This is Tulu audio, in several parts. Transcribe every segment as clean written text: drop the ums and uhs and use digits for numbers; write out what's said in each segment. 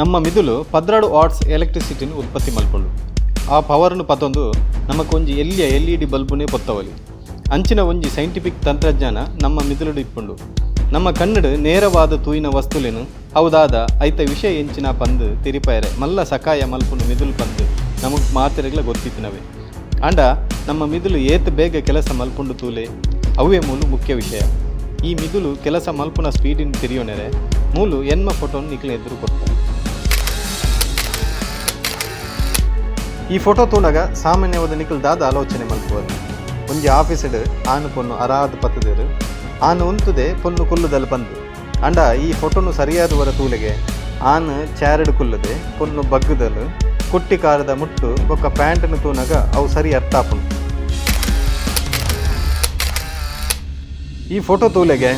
ನಮ್ಮ ಮಿದುಲು 12 ವಾಟ್ಸ್ ಎಲೆಕ್ಟ್ರಿಸಿಟಿನ ಉತ್ಪತ್ತಿ ಮಲ್ಪುಂಡು. ಆ ಪವರ್ನು ಪತೊಂದು ನಮಕ್ ಒಂಜಿ ಎಲ್ಲಿಯ ಎಲ್ ಇ ಡಿ ಬಲ್ಬುನೇ ಪೊತ್ತವಲಿ. ಅಂಚಿನ ಒಂಜಿ ಸೈಂಟಿಫಿಕ್ ತಂತ್ರಜ್ಞಾನ ನಮ್ಮ ಮಿದುಲುಡು ಇಪ್ಪುಂಡು. ನಮ್ಮ ಕಣ್ಣಡು ನೇರವಾದ ತೂಯಿನ ವಸ್ತುಲೇನು ಹೌದಾದ ಐತ ವಿಷಯ ಎಂಚಿನ ಪಂದು ತೆರಿಪಾಯರೆ ಮಲ್ಲ ಸಕಾಯ ಮಲ್ಪುಂಡು ಮಿದುಲು ಪಂದು ನಮಕ್ ಮಾತೆರೆಗ್ಲ ಗೊತ್ತಿತ್ತಿನವೆ. ಆಂಡ ನಮ್ಮ ಮಿದುಲು ಏತ್ ಬೇಗ ಕೆಲಸ ಮಲ್ಪುಂಡು ತೂಲೆ ಅವೇ ಮೂಲು ಮುಖ್ಯ ವಿಷಯ. ಈ ಮಿದುಲು ಕೆಲಸ ಮಲ್ಪುನ ಸ್ಪೀಡಿನ ತೆರಿಯೋನೆರೆ ಮೂಲು ಎನ್ಮ ಫೋಟೋನ್ ನಿಕ್ಲೆ ಎದುರು ಕೊಡ್ತಾರೆ. ಈ ಫೋಟೋ ತೂನಗ ಸಾಮಾನ್ಯವಾದ ನಿಕಲ್ ದಾದ ಆಲೋಚನೆ ಮಲ್ಪುವುದು. ಒಂಜಿ ಆಫೀಸ್ಡ್ ಆನು ಪೊನ್ನು ಅರಾದ ಪತ್ತದೇರು ಆನು ಉಂತುದೆ ಪೊನ್ನು ಕುಲ್ಲುದಲ್ ಬಂದು. ಅಂಡ ಈ ಫೋಟೋನು ಸರಿಯಾದ ವರ ತೂಲೆಗೆ ಆನು ಚಾರಡ್ ಕುಲ್ಲದೆ ಪೊನ್ನು ಬಗ್ಗುದಲು ಕುಟ್ಟಿ ಕಾರದ ಮುಟ್ಟು ಬೊಕ್ಕ ಪ್ಯಾಂಟನ್ನು ತೂನಗ ಅವು ಸರಿ ಅರ್ಥ ಆಪುಂಡು. ಈ ಫೋಟೋ ತೂಲೆಗೆ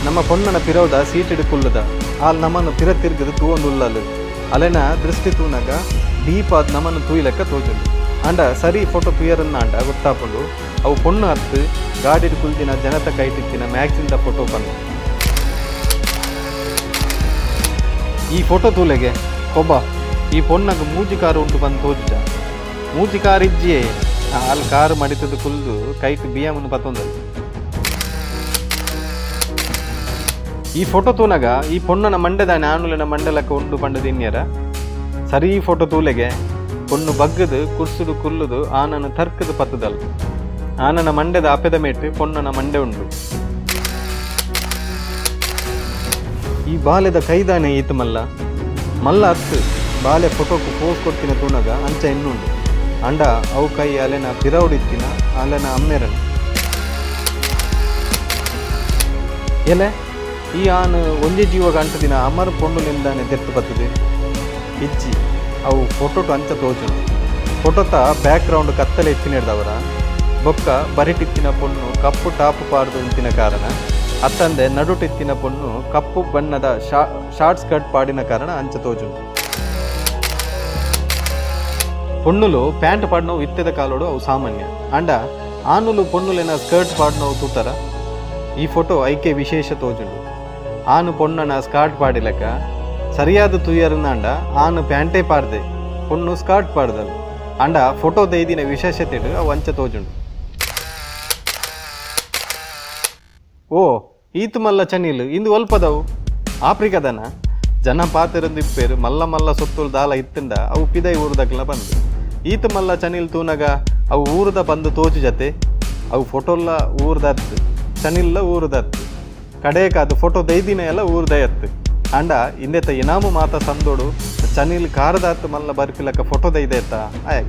ನಮ್ಮ ಪೊನ್ನನ ಪಿರೋದ ಸೀಟೆಡ್ ಕುಲ್ಲದ ಆಲ್ ನಮ್ಮನ್ನು ಪಿರ ತಿರ್ಗದು ತೂವೊಂದುಲ್ಲಲು ಅಲೆನ ದೃಷ್ಟಿ ತೂನಗ ಡೀಪ್ ಆದ ನಮ್ಮನ್ನು ತೂಯಿಲೆಕ್ಕ ತೋಜುಂಡು. ಅಂಡ ಸರಿ ಫೋಟೋ ತುಯರನ್ನ ಅಂಡ ಗೊತ್ತಾಪುಂಡು ಅವು ಪೊಣ್ಣು ಹತ್ತು ಗಾಡಿಡ್ ಕುಲ್ದಿನ ಜನತ ಕೈಟಿತ್ತಿನ ಮ್ಯಾಗ್ಸಿನ್ದ ಫೋಟೋ ಬಂದು. ಈ ಫೋಟೋ ತೂಲೆಗೆ ಕೊಬ್ಬ ಈ ಪೊಣ್ಣಗೆ ಮೂಜಿ ಕಾರು ಉಂಟು ಬಂದು ತೋಜುಜ. ಮೂಜಿ ಕಾರ್ ಇಜ್ಜಿಯೇ ಅಲ್ಲಿ ಕಾರು ಮಡಿತದ ಕುಲ್ದು ಕೈಟ್ ಬಿಯಮನ್ನು ಪತ್ತೊಂದಲ್ಲ. ಈ ಫೋಟೋ ತೂನಗ ಈ ಪೊಣ್ಣನ ಮಂಡೆದ ಆನುಲಿನ ಮಂಡಲಕ್ಕೆ ಉಂಡು ಪಂಡದ ಇನ್ಯರ. ಸರಿ ಫೋಟೋ ತೂಲೆಗೆ ಪೊಣ್ಣು ಬಗ್ಗದು ಕುರ್ಸುಡು ಕುಲ್ಲುದು ಆನನ ತರ್ಕದು ಪತ್ತದಲ್. ಆನನ ಮಂಡೆದ ಅಪೆದ ಮೇಟ್ ಪೊಣ್ಣನ ಮಂಡೆ ಉಂಡು. ಈ ಬಾಲೆದ ಕೈದಾನೆ ಈತ ಮಲ್ಲ ಮಲ್ಲ ಅತ್ತು ಬಾಲೆ ಫೋಟೋకు ಪೋಸ್ ಕೊಡ್ತಿನ ತೂನಗ ಅಂಚ ಇನ್ನುಂಡು. ಅಂಡ ಅವು ಕೈ ಅಲೆನ ಪಿರೌಡಿತ್ತಿನ ಅಲೆನ ಅಮ್ಮೆರನ. ಎಲೆ ಈ ಆನು ಒಂಜಿ ಜೀವಗ ಅಂಟದಿನ ಅಮರ್ ಪೊಣ್ಣುಲಿಂದಾನೆ ದೆತ್ತು ಬತ್ತದೆ ಇಜ್ಜಿ. ಅವು ಫೋಟೋಟು ಅಂಚ ತೋಜುಂಡು. ಫೋಟೋತ ಬ್ಯಾಕ್ ಗ್ರೌಂಡ್ ಕತ್ತಲೆ ಎತ್ತಿನಿಡ್ದವರ ಬೊಕ್ಕ ಬರಿಟಿತ್ತಿನ ಪೊಣ್ಣು ಕಪ್ಪು ಟಾಪು ಪಾಡ್ದು ಉಂತಿನ ಕಾರಣ ಅತ್ತಂದೆ ನಡುಟಿತ್ತಿನ ಪೊಣ್ಣು ಕಪ್ಪು ಬಣ್ಣದ ಶಾರ್ಟ್ ಸ್ಕರ್ಟ್ ಪಾಡಿನ ಕಾರಣ ಅಂಚ ತೋಜುಂಡು. ಪೊಣ್ಣುಲು ಪ್ಯಾಂಟ್ ಪಾಡ್ನವು ಇತ್ತೆದ ಕಾಲೋಡು ಅವು ಸಾಮಾನ್ಯ. ಅಂಡ ಆನುಲು ಪೊಣ್ಣುಲೆನ ಸ್ಕರ್ಟ್ ಪಾಡ್ನವು ತೂತರ. ಈ ಫೋಟೋ ಐಕೆ ವಿಶೇಷ ತೋಜುಂಡು. ಆನು ಪೊಣ್ಣನ ಸ್ಕರ್ಟ್ ಪಾಡಿಲಕ ಸರಿಯಾದ ತುಯರನ್ನ ಅಂಡ ಆನು ಪ್ಯಾಂಟೇ ಪಾಡ್ದೆ ಪೊಣ್ಣು ಸ್ಕರ್ಟ್ ಪಾಡ್ದಳು. ಅಂಡ ಫೋಟೋ ದೈದಿನ ವಿಶೇಷತೆ ಅವು ಅಂಚ ತೋಜುಂಡು. ಓ ಈತು ಮಲ್ಲ ಚನಿಲ್ ಇಂದು ಒಲ್ಪದವು ಆಫ್ರಿಕಾದನ ಜನ ಪಾತೆರಂದು ಇಪ್ಪೇರು ಮಲ್ಲ ಮಲ್ಲ ಸೊತ್ತುಲು ದಾಲ ಇತ್ತಂಡ ಅವು ಪಿದೈ ಊರುದಕ್ಲ ಬಂದು. ಈತು ಮಲ್ಲ ಚನಿಲ್ ತೂನಗ ಅವು ಊರದ ಬಂದು ತೋಜು ಜತೆ ಅವು ಫೋಟೋಲ್ಲ ಊರ್ದತ್ತು ಚನಿಲ್ಲ ಊರುದತ್ತು ಕಡೆಕಾದು ಫೋಟೋ ದೈದಿನ ಎಲ್ಲ ಊರ್ದಯತ್ತು. ಅಂಡ ಇಂದೆತ ಇನಾಮು ಮಾತ ಸಂದೋಡು ಚನಿಲ್ ಕಾರದಾತು ಮಲ್ಲ ಬರ್ಪಿಲಕ್ಕ ಫೋಟೋ ದೈದೆತ್ತ ಆಯ್.